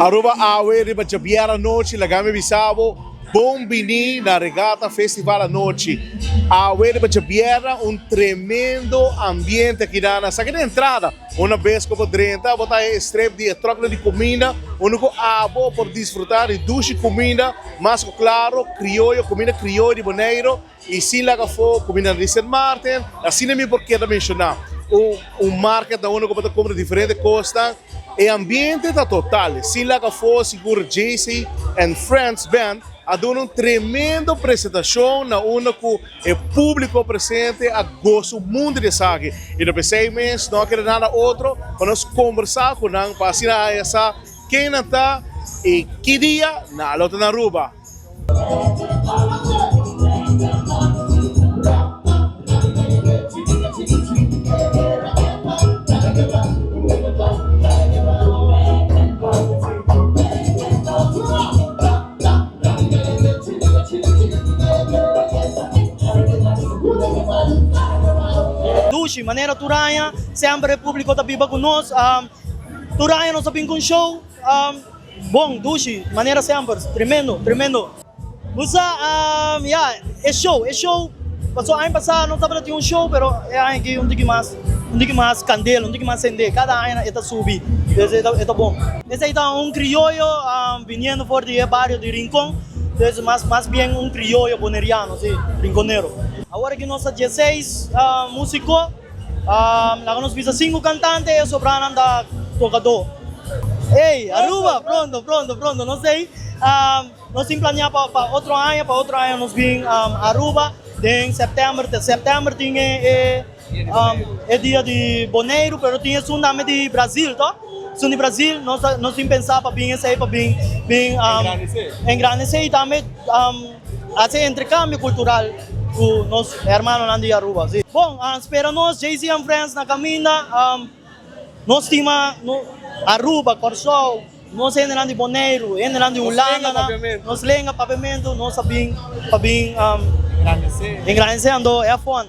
Aruba awe riba djabièrnè anochi laga mi bisa bo bon bini na Regata Festival anochi. Awe riba djabièrnè un tremendo ambiente aki na na saki di entrada. Una bes ku bo drenta bo ta haña e strep di e tròknan di kuminda unda ku abo por disfrutá di dushi kuminda mas ku klaro krioyo kuminda krioyo di Boneiru. I sin laga afó kuminda di Sint Maarten, asina mi por keda menshoná un un market na unda ku bo ta kumpra diferente kosnan. E ambiente ta total, sin laga afó sigur JC and Friends Band a duna un tremendo presentashon na unda ku e públiko presente a gosa un mundu di esaki. I no p'esei mes no a keda nada otro pa nos kombersá ku nan pa asina haya sa ken nan ta i ki dia nan lo ta na Aruba. Dushi, manera tur aña, semper e publico ta biba cu nos. Tur aña nos ta bin cu un show. Bon, dushi, manera semper, tremendo, tremendo. Bo sa, ya, e show, e show, paso aña pasá nos tabata tin un show, pero e aña aki un tiki mas, un tiki mas kandela, un tiki mas sendé, kada aña e ta subi, dus e ta, e ta bon. Esei ta un krioyo biniendo for di e bario di Rincon, dus mas, mas bien un krioyo boneriano, si, rinconero. Awor aki nos ta dieseis músiko. Laga nos bisa sinku kantante e sobranan ta tokadó. Ey, Aruba, pronto, pronto, pronto, no sei. Nos tin planea pa pa otro aña, pa otro aña nos bin Aruba den sèptèmber, te sèptèmber tin e e e dia di Boneiru, pero tin esun tambe di Brazil to. Esun di Brazil nos nos tin pensa pa bin esei pa bin bin engrandecer y tambe. Haci intercambio cultural cu nos hermanonan di Aruba. Si. Bon, spera nos JC and Friends na caminda. Nos stima Aruba, Corsou, nos hendenan di Boneiru, hendenan di Hulanda, nos lenga Papiamento, nos a bin pa bin engrandece anto e afon.